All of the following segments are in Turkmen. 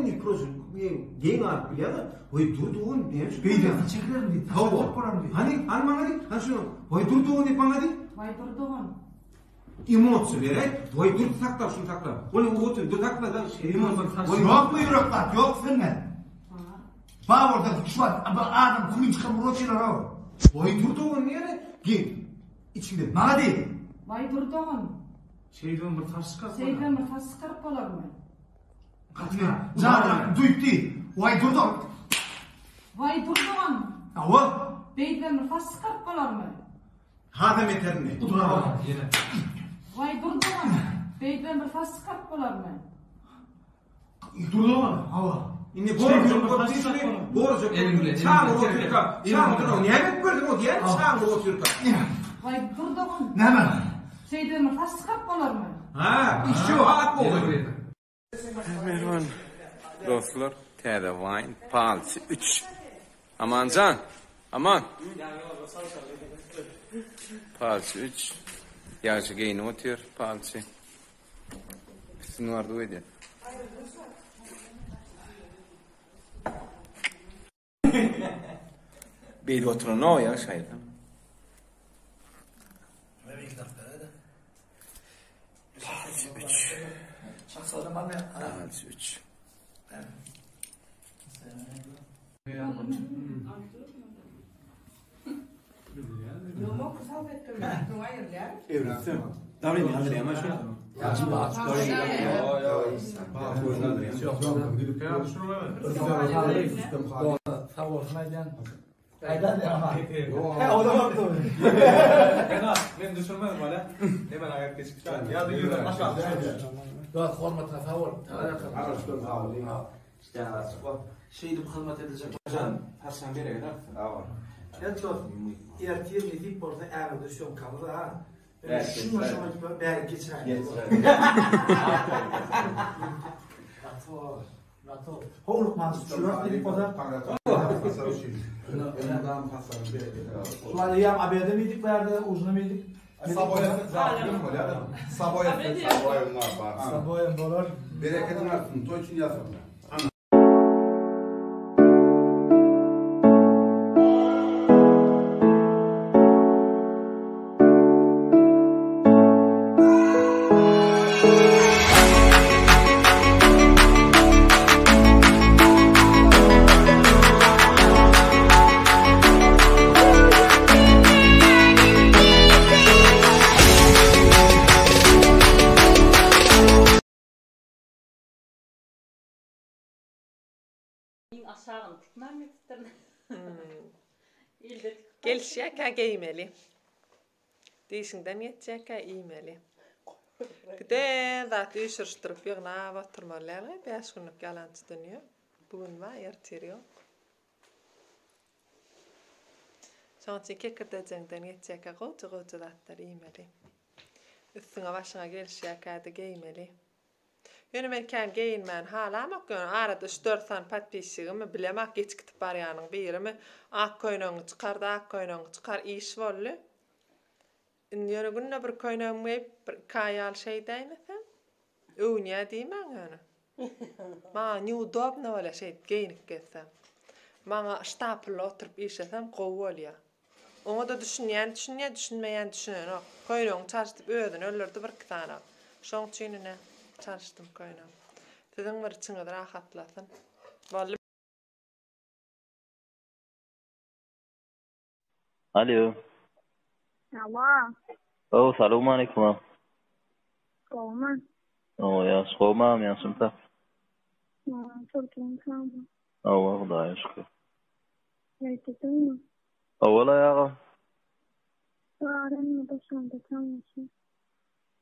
diýip prosta geň galyp bilýär-de, Waý dur dogan, näme üçin Beýdip çekilerin diýip. Hawa. Bolaryn diýip. Hany, hany maňa diý, hany şuny. Waý dur dogan diýip maňa diý. Waý dur dogan. Emosiýa beräý. Waý dur sakla şuny sakla. Ony otur, dur sakla da. Emosiýa. Waý Ýokmy ýürek zat, ýok sende. Bar bolsa şu wagt adam külün çykan uruçylar-ow. Waý dur dogan diýene, geň. Içiňde. Maňa diý. Waý dur dogan. Şeýdibem bir saç çykaryp bolar. Şeýdibem bir saç çykaryp bolarmy? Gaty Jadyň duýup diý. Waý dur dogan. Waý dur dogan. Hawa. Beýdibem bir saç çykaryp bolarmy? Hasam beterini. Ýene. Waý dur dogan. Beýdibem bir saç çykaryp bolarmy? Dur dogan. Hawa. Indi gorjak bolup diýşini, gorjak bolup çaňy otyrka, çaňy oturan, näme edip gördüň o diýýän, çaňy otyrka. Waý dur dogan. Näme? Şeýdibem bir saç çykaryp bolarmy? Ha, işçi hat boldy. Mähriban dostlar, täze wine palçy 3. Amanjan, Aman. Palçy 3. Ýagşy geýinip otyr palçy. Üstün arzuw edýän. Beýdip oturan o ýa şaýdan. Palçy 3. Palçy 3. Sag bolsun aýdýan. Aýdan ýa. He, o da bardy. Men düşürmedim hala. Hemen aýak geçip Ýa-da ýüzüne aşak. Dost hormatyna sag bol. Şeýdip hyzmat ediljek. Taşlan bereket artsyn. Evet dost, ertir nesip bolsa ägirde syýomkamyz ha. Şuňa şuňa diýip bäri geçiräýeli. Howlukman şular diýip bolsa. Şular ýa obedem iýdik bärde, ujnam iýdik. Saboýam bolar. Berekediň artsyn, toý üçin ýasasyn. Iň aşagyny tikmän gitipdirin. Ilde tikip Gelişýärkä geýmeli. Dişiňden geçýärkä iýmeli. Giden zat üýşürişdirip ýygnap oturmaly däl gaý bäş günlük ýalançy dünýe. Bu gün bar, ertir ýok. Şonuň üçin kekirdejeňden geçýärkä gowja-gowja zatlar iýmeli. Üstüňe başyňa gelişýärkä-de geýmeli. Ýöne men kän geýinmäni halamok ýöne arada üç dört sany podpisçigimi bilemak geçikitip barýanyň birimi ak köýnegiňi çykarda ak köýnegiňi çykar iş boldy. Indi ýöne günde bir köýnegimi geýip bir iki aý ýaly şeýdäýmesem öwünýä diýmäň ýöne. Maňa neudobno bolýa şeýdip geýinip gezsem. Maňa ştapylda oturyp işlesem gowy bolýa. Oňa-da düşünýän düşünýär, düşünmeýän düşünenok. Köýnegiňi çalyş diýip özüni öldürdi birki sany. Şoň üçin ine, çalyşdym köýnegimi. Siziň bir içiňiz rahatlasyn. Boldy. Alo. Alo. Ow, salowmaleýkum. Gowmy? Ow, ýagşy, gowmy agam, ýagşymy sag? Turduň sagmy? Hawa, Hudaýa şükür. Öýdediňmi? Hawa-laý agam. Bar indi boşanda jaňlaşyň.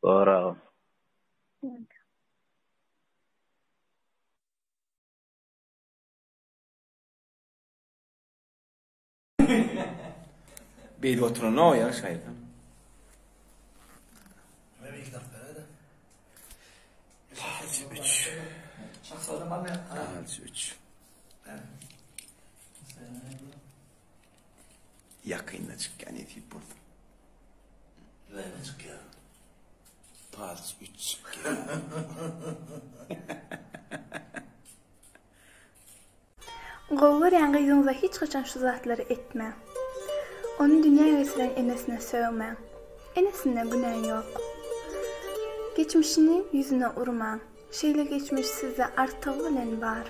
Bar agam. Boldy. Beýdip oturan-ow ýa şaýdan. Üç. Alty üç. Ýakynda çykýar nesip bolsa. Näme çykýar? Parç 3 çykýar. Gowy görýän gyzyňyza hiç haçan şu zatlary etmäň. Ony dünýä getiren enesine sögmäň. Enesinde günä ýok. Geçmişini ýüzüne urmaň. Şeýle geçmiş sizde artygy bilen bar.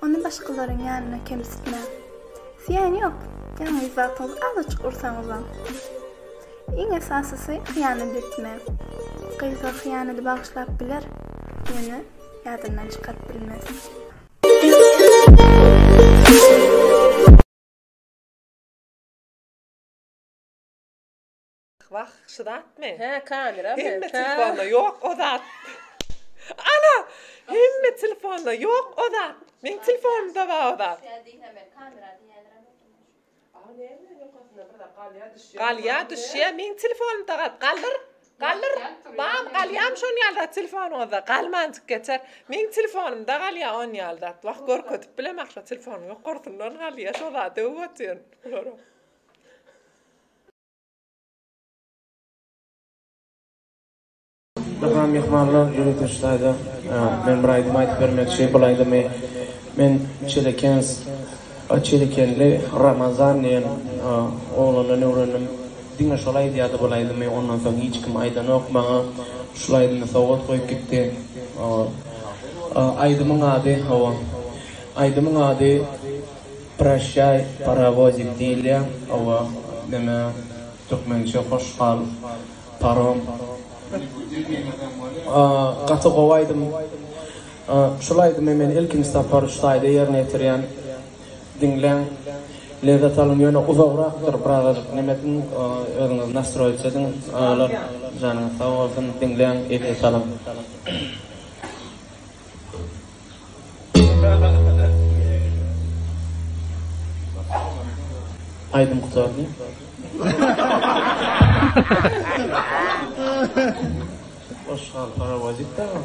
Ony başgalaryň ýanynda kemsitmäň. Zyýany ýok, ýalňyz wagtyňyz azajyk ursaňyzam. Iň esasysy hyýanat etmäň. Gyzlar hyýanaty bagyşlap biler, ýöne ýadyndan çykaryp bilmez. Wah, şu zatmy? Hä, kameramy? Hemme telefonda ýok o zat. Ana! Hemme telefonda ýok o zat. Meň telefonymda bar o zat. Galýa düşýä meň telefonymda galyp galdyr. Galdyr. Bam galýam şon ýaly zat telefonyňyzda galmanjyk geçer. Meň telefonymda galýa on ýaly zat. Wah görkezip bilemok şo telefonyň ýokarsyndan galýa şo zat öwüp otyryn bulara. Mähriban myhmanlar, ýörite şu taýda men bir aýdym aýdyp bermekçi. Bul aýdymy men Çelekens, Çelekenli Ramazan diýen oglandan öwrendim. Diňe şol aýdýardy bul aýdymy, ondan soň hiç kim aýdanok. Maňa şul aýdymy sowgat goýup gitdi. Aýdymyň ady, hawa, aýdymyň ady Proşşaý, parowozik diýilýär. Hawa, neme, türkmençe hoş gal. Parom. Gaty gowy aýdym. Şul aýdymy men ilkinji sapar şu taýda ýerine ýetirýän. Diňläň. Lezzet alyň ýöne uzagrakdyr birazajyk neme ediň özüňiz nastroýit ediň agalar janyňyz sag bolsun diňläň lezzet alyň. Aýdym gutardy. Hoş gal parawozik dagy.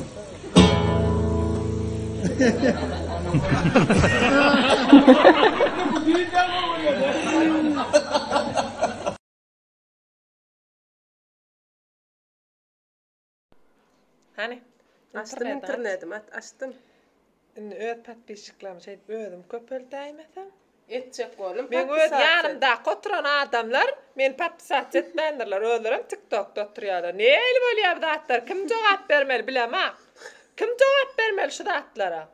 Hany? Açdym internetimi, at, açdym. Indi öz podpisçiklerimi şeýdip özüm köpeldäýmesem. Etjek boldum Meň öz ýanymdaky oturan adamlar meni podpisat etmändirler, özlerem TikTokda oturýarlar. Nähili bolýar bu zatlar? Kim jogap bermeli bilemok. Kim jogap bermeli şu zatlara?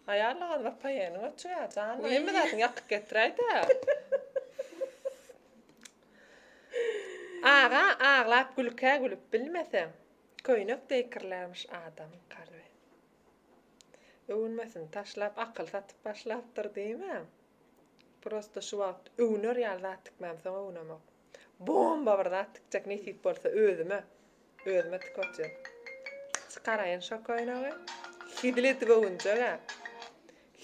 Aýallagan VPN-iň öçügä janly. Hemme zadyňy ýakyp getiräýdä. Aga aglap gülkä gülüp bilmeseň, köýnek deý kirlärmiş adamyň kalby. Öwünmesini taşlap akyl satyp başlapdyr diýmäň. Prosta şu wagt öwüner ýaly zat tikmämsoň öwünemok. Bomba bir zat tikjek nesip bolsa özüme. Özüme tikip otyryn. Çykaraýyn şo köýnegi. Hezil edip öwünjek-ä.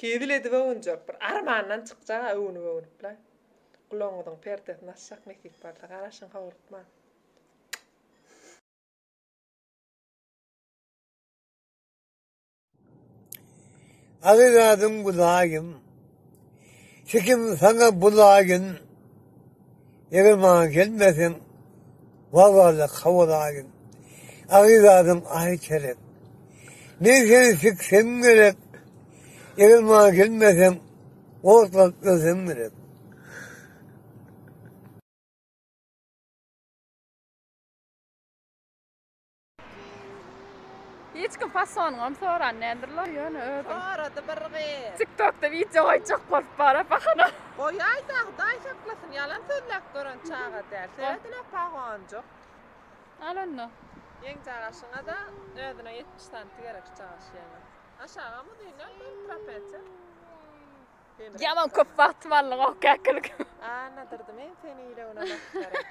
Hezil edip öwünjek. Bir armandan çykjak-a öwünip-öwünip-le. Gulagyňyzyň perdesini açjak nesip bolsa. Garaşyň howlukmaň. Aziz adyň Gülaýym. Sikim saňa bulaýyn. Eger maňa gelmeseň, wagzalda kowalaýyn. Aziz adyň Aýçelek. Men seni siksem gerek. Eger maňa gelmeseň, ot galyp ölsem gerek. Hiç kim fasonyňam soran däldirler ýöne özüň. Sorady bir gyz. Tiktokda wideo goýjak bolup bara bahana. Goýaýda Hudaý saklasyn ýalan sözläp gören çaga däl. Seredile pagonjyk. Al onda. Ýeň çagaşyňada özüne 70 santi gerek şu çagaş ýeňe. Aşagam uzyn däl bir trapesiýa. Ýaman köp wagtym aldyň ok käkilik. Annadurdy men seni ýüregine basdyraryn.